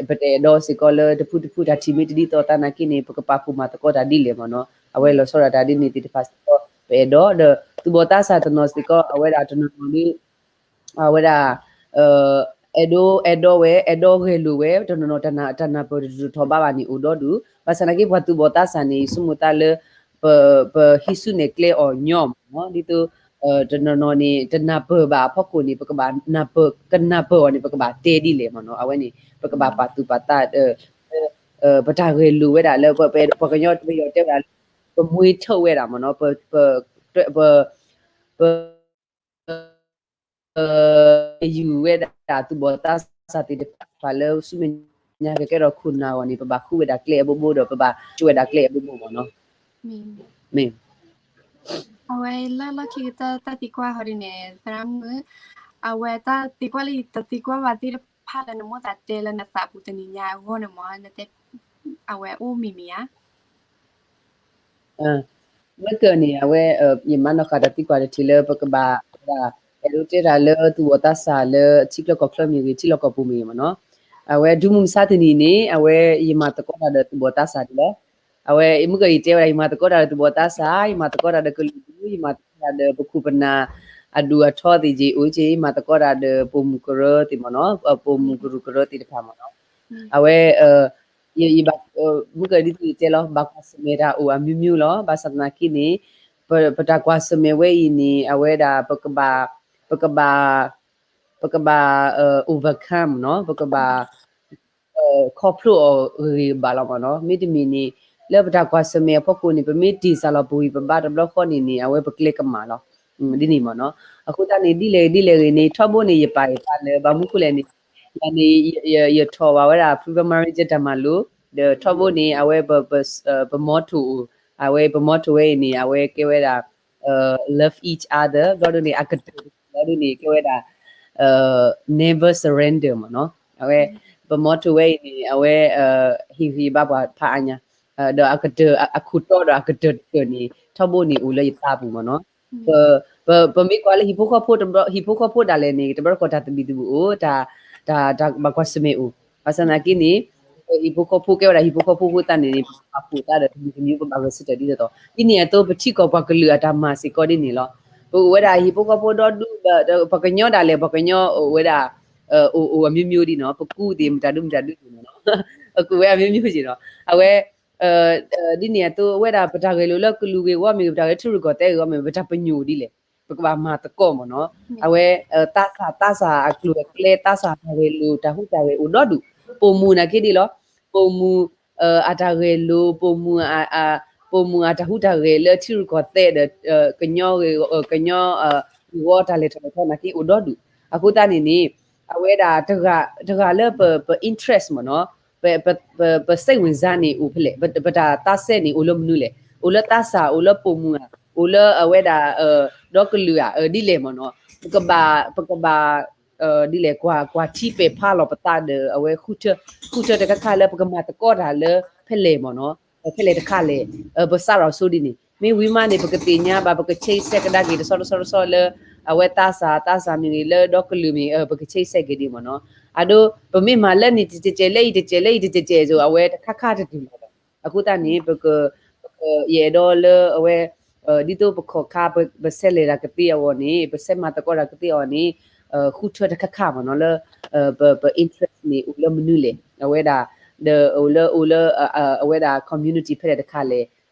ပတအဲၣ်ဒိးစ့ၢ်ကီးလၢတဖုတဖုတၢ်ထံၣ်မ့ၢ်တဒ်သိးသးနာ်က့န့ၣ် ပကပာ်ဖှိၣ်မၤသကိးတၢ်ဒ်လဲၣ်မ့ၢ်နီၤ, အဝဲလီၤဆီဒၣ်တၢ်ဒ်န့ၣ်သ့ၣ်တဖၣ်စ့ၢ်ကီး ပအဲၣ်ဒိးဒီး သူၣ်ဘီၣ်သးစၢ်တနီၤစ့ၢ်ကီး အဝဲဒၣ်တနီၤနီၤဒ် အဝဲဒၣ် အဲၣ်ဒိး အဲၣ်ဒိးဝဲ အဲၣ်ဒိးဂဲၤလိာ်ဝဲ တနီၤနီၤတၢ်နၢ်ပၢၢ်တထီၣ်ဘးဘၣ်န့ၣ်အိၣ်ဒီဒူၣ်, ဘၣ်ဆၣ်သနာ်က့ပှၤသူၣ်ဘီၣ်သးစၢ်န့ၣ် ယဆိကမိၣ်သးလၢ ပ ပဟံးစုနဲၣ်ကျဲအီၤညီမ့ၢ်နီၤ, ဒ်သိး တနီၤနီၤန့ၣ် တနၢ်ပၢၢ်ဘၣ်အဖီခိၣ်န့ၣ် ပကဘၣ်နၢ်ပၢၢ် ကနၢ်ပၢၢ်အီၤန့ၣ် ပကဘၣ်တဲဒ်လဲၣ်မ့ၢ်နီၤ, အဝဲန့ၣ် ပကဘၣ်ပာ်သူၣ်ပာ်သး ပတၢ်ဂဲၤလိာ်ဝဲဒၣ်လၢ ပ ပ ပှၤကညီပယီၤတဲဝဲဒၣ်လၢ ပမွေးထုတ်ဝဲဒၣ်မ့ၢ်နီၤ, ပ ပ ပ ယူၤဝဲဒၣ်သူၣ်ဘီၣ်သးစၢ်သ့ၣ်တဖၣ်လၢဆူမဲာ်ညါကကဲထီၣ်ခိၣ်နၢ်အဂီၢ်န့ၣ် ပဘၣ်ဃုဝဲဒၣ်ကျဲအဘိဘိဒီး ပဘၣ်ကၠိဝဲဒၣ်ကျဲအဘိဘိမ့ၢ်နီၤ, မ့ၢ် အဝဲလၢလီၢ်ခံကတၢၢ်တၢ်သံကွၢ်ဟီဒ်န့ၣ် သရၣ်မုၣ် အဝဲတၢ်သံကွၢ်လၢယတသံကွၢ်ဘၣ်သ့ၣ်တဖၣ်လၢနမိၢ်သးတဲလၢနသးပူၤတနံၤညါအဂီၢ်န့ၣ်မ့ၢ် အဝဲအိၣ်မံၤမံၤဧါ. မ့ၢ်ကၢန့ၣ် အဝဲ ယမၤနီၣ်ဃာ်တၢ်သံကွၢ်တထံၣ်လၢပကဘၣ် အဲၣ်ဒိးတဲတၢ်လၢသူၣ်ဘီၣ်သးစၢ်လၢထံချၢကီၢ်ချၢမ့ၢ်ဂ့ၤ ထံလီၢ်ကီၢ်ပူၤမ့ၢ်ဂ့ၤမ့ၢ်နီၤ. အဝဲဒုးမုၢ်မဆါတနံၤန့ၣ် အဝဲယမၤသကိးတၢ်ဒီးသူၣ်ဘီၣ်သးစၢ်ဒ်လဲၣ်. အဝဲမ့ၢ်ကၢယတဲဝဲဒၣ် ယမၤသကိးတၢ်ဒီးသူၣ်ဘီၣ်သးစၢ် ယမၤသကိးတၢ်ဒီးကလုာ်ဒူၣ် ယမၤသကိးတၢ်ဒီးပခိၣ်ပနၢ် အဒူၣ်အထီသ့ၣ်က့ၤအိၣ်က့ၤ ယမၤသကိးတၢ်ဒီးပိာ်မုၣ်ကရၢသ့ၣ်မ့ၢ်နီၤ ပိာ်မုၣ်ကရူၢ်ကရၢသ့ၣ်တဖၣ်မ့ၢ်နီၤ. အဝဲ ယဘၣ် မုၢ်ကဒ်သိးယတဲလီၤ ဘၣ်ကွၢ်ဆၢၣ်မဲာ်တၢ်အိၣ်အမျိုးမျိုးလီၤ. ဘၣ်ဆၣ်သနာ်က့န့ၣ် ပတၢ်ကွၢ်ဆၢၣ်မဲာ်ဝဲအံၤန့ၣ် အဝဲဒၣ် ပကဘၣ် ပကဘၣ် ပကဘၣ် overcome နီၤ ပကဘၣ် ခီဖျိအီၤဂ့ၤဂ့ၤဘၣ်လီၤမ့ၢ်နီၤ. မ့တမ့ၢ်န့ၣ် လၢပတၢ်ကွၢ်ဆၢၣ်မဲာ်အဖီခိၣ်န့ၣ် ပမ့ၢ်တ့ၢ်စၢ်လီၤပဂံၢ်ပဘါတဘျီဃီန့ၣ်န့ၣ် အဝဲပကျဲကမၣ်လီၤ. ဒ်န့ၣ်မ့ၢ်နီၤ. အဃိသတးန့ၣ် ဒ်လဲၣ်ဒ်လဲၣ်ဂ့ၤန့ၣ် ထီဘိန့ၣ် ယပာ်ယသးလၢ ဘၣ်မနုၤဃိလဲၣ်န့ၣ် ယၤန့ၣ် ယထီၣ်ဘၣ်ဝဲဒၣ် Freedom Marine တၢ်မၤလိာ် ဒီးထီဘိန့ၣ် အဝဲ ပ မီထိၣ် အဝဲပမီထိၣ်ဝဲအံၤန့ၣ် အဝဲကဲဝဲဒၣ် love each other ဘျီဒုန့ၣ် အကတၢၢ်ဘျီဒုန့ၣ် ကဲဝဲဒၣ် never surrender မ့ၢ်နီၤ. အဝဲ ပမီထိၣ်ဝဲအံၤန့ၣ် အဝဲ ဟ့ၣ်ဂံၢ်ဘါပှၤဖးအါညါ ဒီးအကတၢၢ် အခိၣ်တီဒီးအကတၢၢ်တကတၢၢ်န့ၣ် ထီဘိန့ၣ်အိၣ်လၢယသးပူၤမ့ၢ်နီၤ. ပမ့ၢ်ကွၢ်လၢဟံၣ်ဖိဃီဖိတဘျီ ဟံၣ်ဖိဃီဖိဒၣ်လဲာ်န့ၣ် တဘျီတခီၣ်တၢ်သဘံၣ်သဘုၣ်အိၣ် တၢ် တၢ်ဘၣ်ကွၢ်ဆၢၣ်မဲာ်အိၣ် ဘၣ်ဆၣ်သနာ်က့န့ၣ် ဟံၣ်ဖိဃီဖိကဲဝဲဒၣ်ဟံၣ်ဖိဃီဖိအဃိသတးန့ၣ်န့ၣ် ပကပာ်ဖှိၣ်သးဒီးတမံၤတမံၤ ပဘၣ်ဂဲၤဆၢထၢၣ်ဒ်သိးသိး ဒ်န့ၣ်အသိး ပထံကီၢ်ပှၤကလုာ်အတၢ်မၤစ့ၢ်ကီးဒ်န့ၣ်လီၤ. ပအိၣ်ဝဲဒၣ်ဟံၣ်ဖိဃီဖိဒီဒူၣ် ပှၤကညီဒၣ်လဲာ် ပှၤကညီအိၣ်ဝဲဒၣ် အိၣ် အိၣ်အမျိုးမျိုးဒ်နီၤ ပကူသ့ၣ်မတၤဒုမတၤဒုန့ၣ်နီၤ ပကူဝဲအမျိုးမျိုးက့ၤနီၤ အဝဲ ဒ်န့ၣ်အသိး အဝဲဒၣ်ပတၢ်ဂဲၤလိာ်လၢကလုာ်ဂ့ၢ်ဝီမ့ၢ်ဂ့ၤ ပတၢ်ဂဲၤထံရူၢ်ကီၢ်သဲးဂ့ၢ်ဝီမ့ၢ်ဂ့ၤ ပတၢ်ပညိၣ်ဒ်လဲၣ် ပကဘၣ်မၤသကိးမ့ၢ်နီၤ. အဝဲ သးစၢ် သးစၢ်အကျိၤအကျဲ သးစၢ်တၢ်ဂဲၤလိာ် တၢ်ဟူးတၢ်ဂဲၤအိၣ်ဒီဒူၣ် ပိာ်မုၣ်နာ်က့ဒ်လီၤ ပိာ်မုၣ် အတၢ်ဂဲၤလိာ် ပိာ်မုၣ် ပိာ်မုၣ်အတၢ်ဟူးတၢ်ဂဲၤလၢထံရူၢ်ကီၢ်သဲးဒီး ကညီ ကညီ ဂ့ၢ်ဝီတၢ်လဲၤထီၣ်လဲၤထီနာ်က့ အိၣ်ဒီဒူၣ် အဃိသတးန့ၣ်န့ၣ် အဝဲဒၣ် တဂၤလၢပ ပ interest မ့ၢ်နီၤ ပ ပစိတ်ဝင်စားန့ၣ် အိၣ်ဖဲလဲၣ် ပတၢ်သးစဲန့ၣ် အိၣ်လၢမနုၤလဲၣ် အိၣ်လၢသးစၢ် အိၣ်လၢပိာ်မုၣ်ဧါ အိၣ်လၢအဝဲဒၣ် ဒီကလုာ်ဧါ ဒ်လဲၣ်မ့ၢ်နီၤ ပကဘၣ် ပကဘၣ် ဒ်လဲၣ် ကွၢ် ကွၢ်ထံပဲာ်ဖးလီၤပသးဒီး အဝဲ ဃုထၢတခါခါလၢ ပကမၤသကိးတၢ်လၢဖဲလဲၣ်မ့ၢ်နီၤ ဖဲလဲၣ်တခါလဲၣ် ပစးထီၣ်ဆိဒ်န့ၣ် မ့ၢ်ဝံၤမးန့ၣ် ပကသ့ၣ်ညါဘၣ် ပကဆဲးစဲးကဒါက့ၤတဆီတဆီတဆီလၢ အဝဲသးစၢ် သးစၢ်မ့ၢ်ဂ့ၤ လၢဒီကလုာ်မ့ၢ် ပကဆဲးစဲးက့ၤဒ်မ့ၢ်နီၤ အဒိ ပမ့ၢ်မၤလၢန့ၣ်တကဲးကဲး လၢအံၤတကဲး လၢအံၤတကဲးကဲး အဝဲတခါခါတတုၤလီၤဒီး အဃိသတးန့ၣ် ပက ယအဲၣ်ဒိးလၢအဝဲ ဒ်သိးပခီၣ်ခါ ပဆဲးလဲၤတၢ်ကသ့အဂီၢ်န့ၣ် ပဆဲးမၤသကိးတၢ်ကသ့အဂီၢ်န့ၣ် ဃုထၢတခါခါမ့ၢ်နီၤလၢ ပ ပ interest န့ၣ် အိၣ်လၢမနုၤလဲၣ် အဝဲဒၣ် ဒီးအိၣ်လၢ အိၣ်လၢ အဝဲဒၣ် community ဖဲလဲၣ်တခါလဲၣ်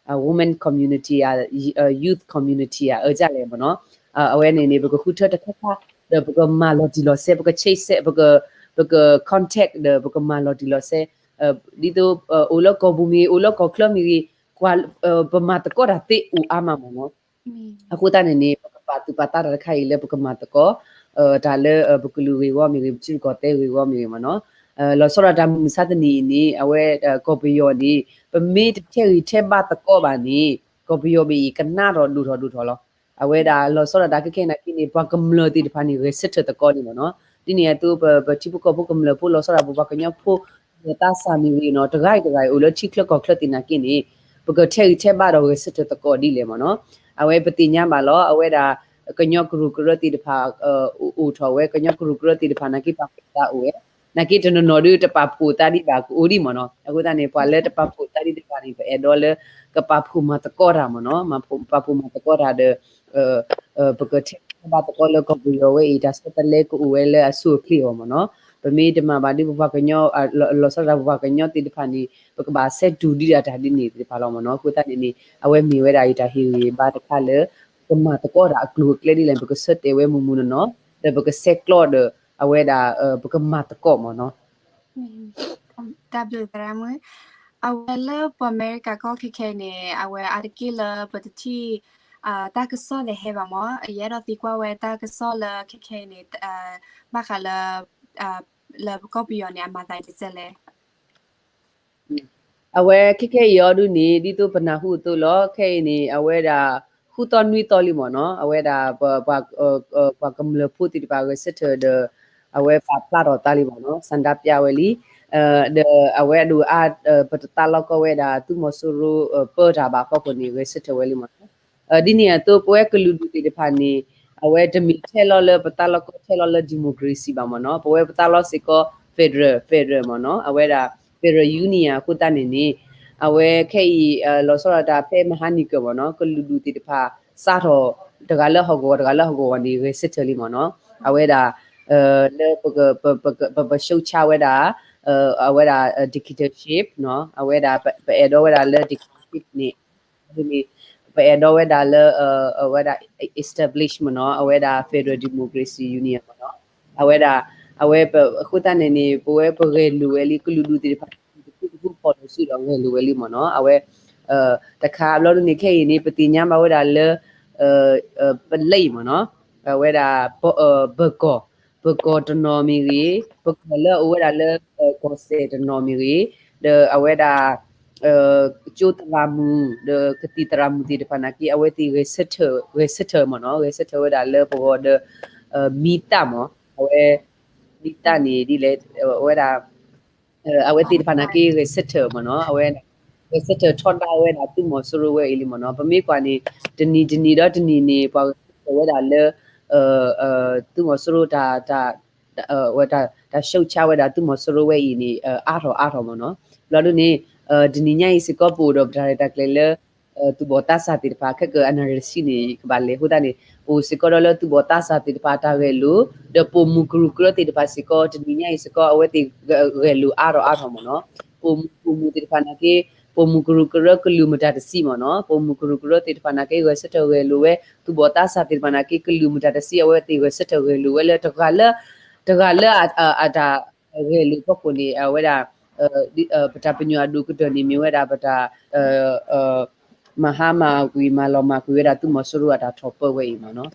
women community ဧါ youth community ဧါ အၢ ဒ်လဲၣ်မ့ၢ်နီၤ အဝဲန့ၣ်န့ၣ် ပကဃုထၢတခါခါ ဒီးပကမၤလီၤတံၢ်လီၤဆဲး ပကဆဲးစဲး ပက ပက contact ဒီးပကမၤလီၤတံၢ်လီၤဆဲး ဒ်သိး အိၣ်လၢကီၢ်ပူၤမ့ၢ်ဂ့ၤ အိၣ်လၢကီၢ်ချၢမ့ၢ်ဂ့ၤ ကွၢ် ပမၤသကိးတၢ်သ့အိၣ်အါမးမ့ၢ်နီၤ အဃိသတးန့ၣ်န့ၣ် ပကပာ်သူၣ်ပာ်သးတၢ်တခါအံၤလၢပကမၤသကိး တၢ်လၢပကလုာ်ဂ့ၢ်ဝီမ့ၢ်ဂ့ၤ ပထံရူၢ်ကီၢ်သဲးဂ့ၢ်ဝီမ့ၢ်ဂ့ၤမ့ၢ်နီၤ လီၤဆီဒၣ်တၢ်မုၢ်မဆါတနံၤအံၤန့ၣ် အဝဲ ကီၢ်ပယီၤန့ၣ် ပမ့ၢ်တထဲးဂံၢ်ထဲးဘါသကိးဘၣ်န့ၣ် ကီၢ်ပယီၤဘၣ်အံၤ ကနးထီၣ်ဒိၣ်ထီၣ်ဒိၣ်ထီၣ်လီၤ. အဝဲဒၣ်လီၤဆီဒၣ်တၢ်ခဲခဲနာ်က့န့ၣ် ပှၤကမျၢၢ်သ့ၣ်တဖၣ်န့ၣ် ဂဲၤဆၢထၢၣ်သကိးဒ်မ့ၢ်နီၤ. ဒ်န့ၣ်အသိး ပ ပထံဖိကီၢ်ဖိကမျၢၢ်ဖိလီၤဆီဒၣ်ပပှၤကညီဖိ ဒီးသးစၢ်မ့ၢ်ဂ့ၤနီၤ တဂၤအံၤတဂၤအံၤ အိၣ်လၢထံချၢကီၢ်ချၢသ့ၣ်နာ်က့န့ၣ် ပကထဲးဂံၢ်ထဲးဘါဒီးဂဲၤဆၢထၢၣ်သကိးဒ်လဲၣ်မ့ၢ်နီၤ. အဝဲပသ့ၣ်ညါဘၣ်လီၤ အဝဲဒၣ် ကညီကရူၢ်ကရၢသ့ၣ်တဖၣ် အိၣ်ထီၣ်ဝဲ ကညီကရူၢ်ကရၢသ့ၣ်တဖၣ်နာ်က့ ပာ်ဖှိၣ်သးအိၣ်ဝဲ နာ်က့တနီၤနီၤဒုး တပာ်ဖှိၣ်သးဒံးဘၣ် ကအိၣ်ဒံးမ့ၢ်နီၤ. အဃိသတးန့ၣ် ပှၤလၢတပာ်ဖှိၣ်သးဒံးတဖၣ်န့ၣ် ပအဲၣ်ဒိးလၢ ကပာ်ဖှိၣ်မၤသကိးတၢ်မ့ၢ်နီၤ. ပာ်ဖှိၣ်မၤသကိးတၢ်ဒီး ပကထဲးဂံၢ်ထဲးဘါသကိးလၢကီၢ်ပယီၤဝဲအံၤ တၢ်ဆၢတလဲကအိၣ်ဝဲလၢအဆိအချ့အဂီၢ်မ့ၢ်နီၤ. ပမ့ၢ်တမၤဘၣ်ဒ်ပပှၤကညီ လီၤဆီဒၣ်ပပှၤကညီသ့ၣ်တဖၣ်န့ၣ် ပကဘၣ်ဆဲးတူၢ်ဒံးဒၣ်တၢ်ဒ်န့ၣ်သ့ၣ်တဖၣ်လီၤမ့ၢ်နီၤ. အဃိသတးန့ၣ်န့ၣ် အဝဲမ့ၢ်ဝဲဒၣ်အံၤတၢ်ဟ့ၣ်ဂံၢ်ဘါတခါလၢ ပကမၤသကိးတၢ်အကျိၤအကျဲဒ်လဲၣ် ပကဆၢတဲာ်ဝဲမုၢ်မုၢ်နီၤနီၤ ဒီးပကဆဲးကျိးဒီး အဝဲဒၣ် ပကမၤသကိးမ့ၢ်နီၤ. တၢ်ဘျုးသရၣ်မုၣ်, အဝဲလၢပှၤအမဲရကၤကီၢ်ခဲခဲအံၤန့ၣ် အဝဲအါတက့ၢ်လၢပတထံၣ် တၢ်ကစီၣ်လဲၤဟဲဘၣ်မ့ၢ် ယအဲၣ်ဒိးသံကွၢ်ဝဲတၢ်ကစီၣ်လၢခဲခဲအံၤန့ၣ် ဘၣ်ဃးလၢ လၢပကီၢ်ပယီၤန့ၣ် အမၤသးဒ်လဲၣ်. အဝဲခဲခဲအံၤအီၤဒုန့ၣ် ဒ်သိးပနၢ်ဟူအသိးလီၤ. ခဲအံၤန့ၣ် အဝဲဒၣ် ဃုသီနွံသီလံမ့ၢ်နီၤ, အဝဲဒၣ် ပှၤကမျၢၢ်ဖိသ့ၣ်တဖၣ်ဂဲၤဆၢထၢၣ်ဒီး အဝဲပာ်ဖျါထီၣ်သးလံမ့ၢ်နီၤ, ဆန္ဒပြဝဲလံ. ဒီးအဝဲအဒိၣ်အါ ပတသးလီကီဝဲဒၣ် သုးမီၤစိရိၤပၢတၢ်ဘၣ်အဖီခိၣ်န့ၣ် ဂဲၤဆၢထၢၣ်ဝဲလံမ့ၢ်နီၤ. ဒ်န့ၣ်အသိး ပဝဲကလုာ်ဒူၣ်သ့ၣ်တဖၣ်န့ၣ် အဝဲတမ့ၢ်ထဲလီၤလၢပသးလီကီထဲလီၤလၢ democracy ဘၣ်မ့ၢ်နီၤ, ပဝဲပသးလီစ့ၢ်ကီး federal federal မ့ၢ်နီၤ, အဝဲဒၣ် federal union အဃိသတးန့ၣ်န့ၣ် အဝဲခဲအံၤ လီၤဆီဒၣ်တၢ်ဖဲမဟါနံၣ်ကၢၢ်မ့ၢ်နီၤ, ကလုာ်ဒူၣ်သ့ၣ်တဖၣ် စးထီၣ် တဂၤလၢဟီၣ်ကဝီၤ တဂၤလၢဟီၣ်ကဝီၤန့ၣ် ဂဲၤဆၢထၢၣ်လံမ့ၢ်နီၤ, အဝဲဒၣ် လၢ ပ ပ ပ ပ ပ ရှုတ်ချ ဝဲဒၣ် အဝဲဒၣ် dictatorship နီၤ, အဝဲဒၣ် ပအဲၣ်ဒိးဝဲဒၣ်လၢ dictatorship န့ၣ် န့ၣ် ပအဲၣ်ဒိးဝဲဒၣ်လၢ အဝဲဒၣ် establish မ့ၢ်နီၤ, အဝဲဒၣ် federal democracy union မ့ၢ်နီၤ, အဝဲဒၣ် အဝဲ အဃိသတးန့ၣ်န့ၣ် ပဝဲပဂဲၤလိာ်ဝဲလံ ကလုာ်ဒူၣ်သ့ၣ်တဖၣ် တဖုတဖုဖီၣ်လိာ်စုဒီးဂဲၤလိာ်ဝဲလံမ့ၢ်နီၤ, အဝဲ တခါဘျီဒ်န့ၣ် ခဲအံၤန့ၣ် ပသ့ၣ်ညါဘၣ်ဝဲဒၣ်လၢ ပလံမ့ၢ်နီၤ, အဝဲဒၣ် ပၢၤကီၢ် ပၢၤကီၢ်တနီၤမ့ၢ်ဂ့ၤ, ပၢၤကီၢ်လၢအအိၣ်ဝဲဒၣ်လၢ ကီၢ်စဲၣ်တနီၤမ့ၢ်ဂ့ၤ, ဒီးအဝဲဒၣ် ကၠိသရၣ်မုၣ် ဒီးကသံၣ်သရၣ်မုၣ်သ့ၣ်တဖၣ်နာ်က့ အဝဲသ့ၣ်ဂဲၤဆၢထၢၣ် ဂဲၤဆၢထၢၣ်မ့ၢ်နီၤ, ဂဲၤဆၢထၢၣ်ဝဲဒၣ်လၢပဂီၢ်ဒီး မံသၣ်မ့ၢ် အဝဲ မံသၣ်န့ၣ်ဒ်လဲၣ် အဝဲဒၣ် အဝဲသ့ၣ်တဖၣ်နာ်က့ ဂဲၤဆၢထၢၣ်မ့ၢ်နီၤ, အဝဲ ဂဲၤဆၢထၢၣ်ထီဒါဝဲဒၣ်သုးမီၤစိရိၤဝဲအံၤလံမ့ၢ်နီၤ. ပမ့ၢ်ကွၢ်န့ၣ် တနံၤတနံၤဒီးတနံၤန့ၣ် ပှၤဂဲၤဆၢထၢၣ်ဝဲဒၣ်လၢ သုးမီၤစိရိၤတၢ် ဝဲတၢ် ရှုတ်ချဝဲဒၣ်သုးမီၤစိရိၤဝဲအံၤန့ၣ် အါထီၣ်အါထီၣ်မ့ၢ်နီၤ. ဘျီဒ်န့ၣ် တနံၤညါအံၤစ့ၢ်ကီး ပအိၣ်ဒီးပတၢ်ရဲၣ်တၢ်ကျဲၤလၢ သူၣ်ဘီၣ်သးစၢ်သ့ၣ်တဖၣ် ခဲကနံၣ်အံၤန့ၣ် ယကဘၣ်လဲၤအဃိသတးန့ၣ် ပအိၣ်စ့ၢ်ကီးဒီးလၢသူၣ်ဘီၣ်သးစၢ်သ့ၣ်တဖၣ်အတၢ်ဂဲၤလိာ် ဒီးပိာ်မုၣ်ကရူၢ်ကရၢသ့ၣ်တဖၣ်စ့ၢ်ကီး တနံၤညါအံၤစ့ၢ်ကီး အဝဲသ့ၣ်ဂဲၤလိာ်အါထီၣ်အါထီၣ်မ့ၢ်နီၤ. ပိာ်မုၣ်ပိာ်မုၣ်သ့ၣ်တဖၣ်နာ်က့ ပိာ်မုၣ်ကရူၢ်ကရၢကလုၢ်မတၤတဆံမ့ၢ်နီၤ. ပိာ်မုၣ်ကရူၢ်ကရၢသ့ၣ်တဖၣ်နာ်က့ ဂဲၤဆၢထၢၣ်ဂဲၤလိာ်ဝဲ သူၣ်ဘီၣ်သးစၢ်သ့ၣ်တဖၣ်နာ်က့ ကလုၢ်မတၤတဆံ အဝဲသ့ၣ်ဂဲၤဆၢထၢၣ်ဂဲၤလိာ်ဝဲလၢ တဂၤလၢ တဂၤလၢ အတၢ်ဂဲၤလိာ်ဖီခိၣ်န့ၣ် အဝဲဒၣ် ပတၢ်ပညိၣ်အဒိၣ်ကတၢၢ်န့ၣ်မ့ၢ်ဝဲဒၣ်ပတၢ် မၤဟါမၢ်ကွံာ် မၤလီၤမၢ်ကွံာ်ဝဲဒၣ်သုးမီၤစိရိၤအတၢ်ထီၣ်ပၢဝဲအံၤမ့ၢ်နီၤ.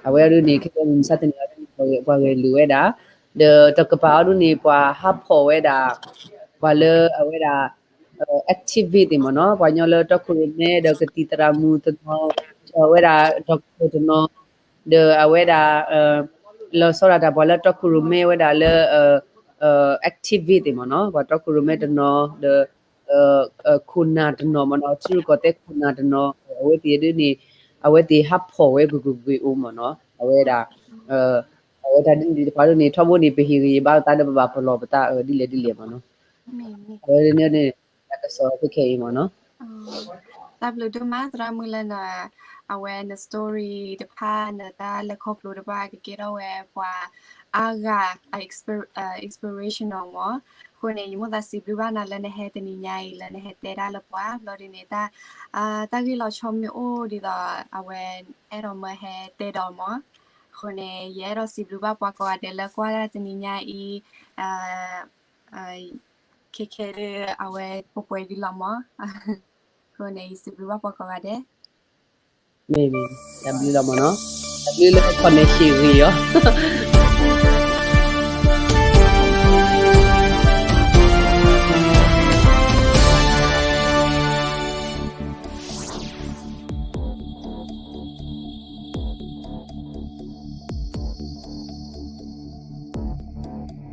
အဝဲအဒိန့ၣ် ခဲကနံၣ်အံၤန့ၣ် ပှၤဂဲၤလိာ်ဝဲဒၣ် ဒီးတကပၤအဒိန့ၣ် ပှၤဟးဖီၣ်ဝဲဒၣ် ပှၤလၢအဝဲဒၣ် activist သ့ၣ်မ့ၢ်နီၤ. ပှၤကညီလၢတီခိၣ်ရိၣ်မဲ ဒီးကသံၣ်သရၣ်မုၣ်တနီၤ အဝဲဒၣ် doctor တနီၤ ဒီးအဝဲဒၣ် လီၤဆီဒၣ်တၢ်ပှၤလၢတီခိၣ်ရိၣ်မဲဝဲဒၣ်လၢ activist သ့ၣ်မ့ၢ်နီၤ. ပှၤတီခိၣ်ရိၣ်မဲတနီၤ ဒီး ခိၣ်နၢ်တနီၤမ့ၢ်နီၤ ထံရူၢ်ကီၢ်သဲးခိၣ်နၢ်တနီၤ အဝဲသ့ၣ်ဒ်န့ၣ် အဝဲသ့ၣ်ဟးဖီၣ်ဝဲကွ့ၢ်ကွ့ၢ်ကွ့ၢ်အိၣ်မ့ၢ်နီၤ. အဝဲဒၣ် အဝဲတၢ်ဒ်န့ၣ်တဖၣ်ဒ်န့ၣ် ထီဘိန့ၣ် ပဟ့ၣ်ဂံၢ်ဟ့ၣ်ဘါသးဒီးပဘၣ်ပလီၢ်ပသးဒ်လဲၣ်ဒ်လဲၣ်မ့ၢ်နီၤ. အဝဲန့ၣ် တၢ်ကစီၣ်ခဲခဲအံၤမ့ၢ်နီၤ. တၢ်ဘျုးဒိၣ်မး သရၣ်မုၣ်လၢန အဝဲန story တဖၣ် နတၢ်လဲၤခီဖျိတဖၣ် ကကဲထီၣ်ဝဲပှၤအါဂၤ inspirational မ့ၢ်. အဃိန့ၣ် ယမိၣ်သးစံးဘျုးဘၣ်နၤလၢနဟဲတနံၤညါအံၤ လၢနဟဲတဲဒၣ်လၢပှၤ ဘျီဒ်န့ၣ် တၢ်ဂ့ၢ်လီၤဆီမ့ၢ်အိၣ်ဒ်သိး အဝဲအဲၣ်ဒိးမၢဟဲတဲဒီးမ့ၢ်. အဃိန့ၣ် ယအဲၣ်ဒိးစံးဘျုးဘၣ်ပှၤကိးဂၤဒဲးလၢကွၢ်တၢ်တနံၤညါအံၤ ခဲခဲဒီး အဝဲပှဲၤပှဲၤဒ်လီၤမ့ၢ်. အဃိန့ၣ် ယစံးဘျုးဘၣ်ပှၤကိးဂၤဒဲး မ့ၢ် တၢ်ဘျုးလီၤမ့ၢ်နီၤ. တၢ်ဘျုးလၢ connection ဂ့ၤအီၤ